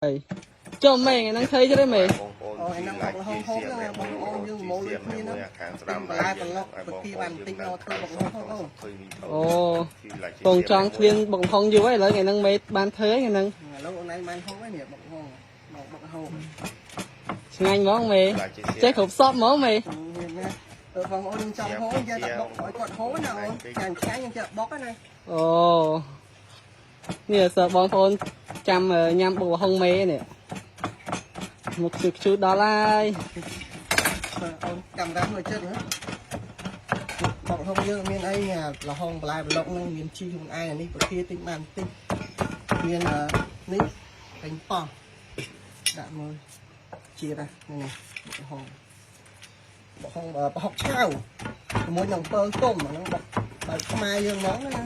ហើយចុះមេថ្ងៃហ្នឹងធ្វើទេមេ បងប្អូន អូឯហ្នឹងបុកល្ហុងហូបហ្នឹងបងប្អូនយើងមកលុយគ្នាហ្នឹង ខាងស្ដាំ បន្លែប្លុកពគីបានបន្តិចមកធ្វើបុកល្ហុងហូបអូ ឃើញវីដេអូ អូពងចង់ឃ្លានបុកល្ហុងយូរហើយឥឡូវថ្ងៃហ្នឹងមេបានធ្វើហើយថ្ងៃហ្នឹង ឥឡូវអូនឯងបានហូបហើយនេះបុកល្ហុងមកបុកហូប ឆ្ងាញ់ហ្មងមេចេះគ្រប់សពហ្មងមេ មានណាអឺបងប្អូនយើងចង់ហូបយើងតែបុកឲ្យគាត់ហូបណាអូនចាញ់ឆ្ងាញ់យើងចេះបុកណា អូនេះសើបងប្អូនចាំញ៉ាំបុកល្ហុងមេនេះមុខជូជូដល់ហើយ អូនកាមេរ៉ាមើលចិត្តណាបុកល្ហុងយើងមានអីល្ហុងបន្លែប្លុកហ្នឹងមានជីខ្លួនឯងនេះពគីតិចបានតិចមាននេះពេញប៉ោះដាក់មើលជាតិនេះបុកល្ហុងបុកហុងប្រហុកឆៅជាមួយនឹងពើទុំអាហ្នឹងបុកបែបខ្មែរយើងហ្មងណា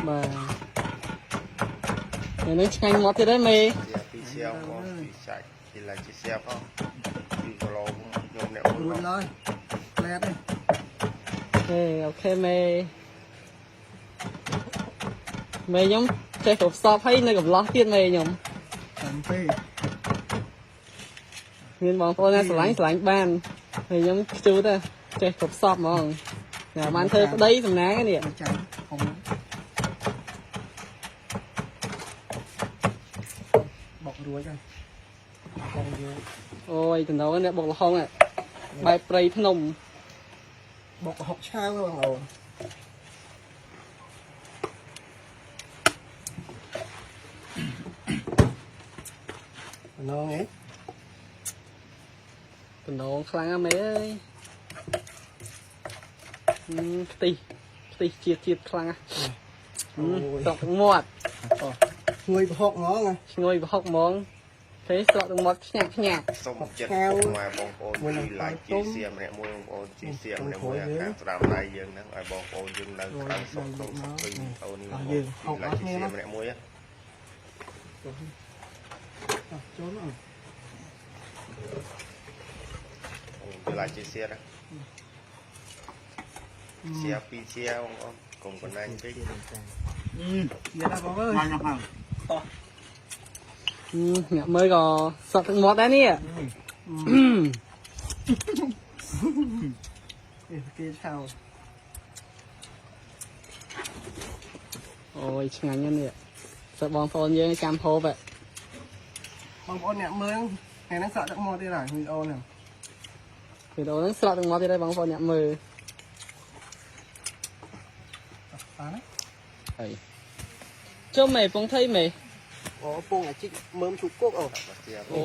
បាទថ្ងៃនេះឆ្ងាញ់មាត់ទៀតហើយមេ ពីសៀវផងពីសាច់ពីឡាជាសៀវផងពីគីឡូខ្ញុំអ្នកមួយ រួចឡើយផ្លែតទេ អូអូខេមេមេខ្ញុំចេះគ្រប់សពហើយនៅកំឡោះទៀតមេខ្ញុំ ចាំពេ មានបងប្អូនណាស្រឡាញ់ស្រឡាញ់បានហើយខ្ញុំខ្ជូតដែរចេះគ្រប់សពហ្មងណាបានធ្វើប្តីសំណាងនេះ ចាំហុំបុករួចហើយហុំយើង អូយតំណងនេះបុកល្ហុងបែបព្រៃភ្នំ បុកហុកឆាវបងប្អូនតំណងឯង តំណងខ្លាំងណាស់មេអើយខ្ទិះខ្ទិះជាតិជាតិខ្លាំងណាស់ស្រក់ទឹកមាត់ ឈ្ងុយប្រហុកហ្មង ឈ្ងុយប្រហុកហ្មងគេស្រក់ទឹកមាត់ឆ្ញាក់ឆ្ញាក់ សូមចិត្តមកបងប្អូនជួយ like ជាសៀមម្នាក់មួយបងប្អូនជាសៀមម្នាក់មួយខាងស្ដាំដៃយើងហ្នឹងឲ្យបងប្អូនយើងនៅក្រៅសុខក្នុងសុខឃើញវីដេអូនេះបងប្អូន like ជាសៀមម្នាក់មួយ ចូលមក ជួយ like ជាសៀមសៀមពីសៀមបងប្អូនកុំបណ្ដាញពេក ទៀតណាបងអើយ អ្នកមើលក៏ស្រក់ទឹកមាត់ដែរនេះ គេឆាវ អូយឆ្ងាញ់ណាស់នេះសើបងប្អូនយើងចាំហូប បងប្អូនអ្នកមើលថ្ងៃហ្នឹងស្រក់ទឹកមាត់ទៀតហើយវីដេអូហ្នឹង វីដេអូហ្នឹងស្រក់ទឹកមាត់ទៀតហើយបងប្អូនអ្នកមើល បានណា ហើយចុះមេពងថៃមេ អូពងអាជីកមើមឈូកគោកអូ អូ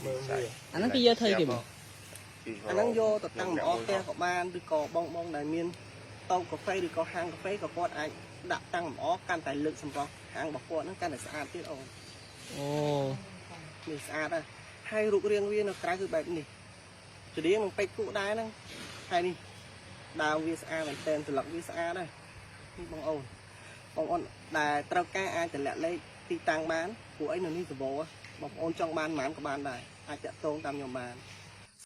មើល អាហ្នឹងគេយកធ្វើគេបង អាហ្នឹងយកទៅតាំងម្អផ្ទះក៏បានឬក៏បងបងដែលមានតូបកាហ្វេឬក៏ហាងកាហ្វេក៏គាត់អាចដាក់តាំងម្អកាន់តែលើកសម្រស់ហាងរបស់គាត់ហ្នឹងកាន់តែស្អាតទៀតអូន អូ នេះស្អាតហើយហើយរូបរាងវានៅក្រៅគឺបែបនេះច្រៀងនឹងពេជ្រគក់ដែរហ្នឹងហើយនេះដើមវាស្អាតមែនទែនស្លឹកវាស្អាតដែរនេះបងអូនបងអូនដែលត្រូវការអាចតម្លាក់លេខទីតាំងបានព្រោះអីនៅនេះសបោបងប្អូនចង់បានប៉ុន្មានក៏បានដែរអាចតាក់ទងតាមខ្ញុំបាន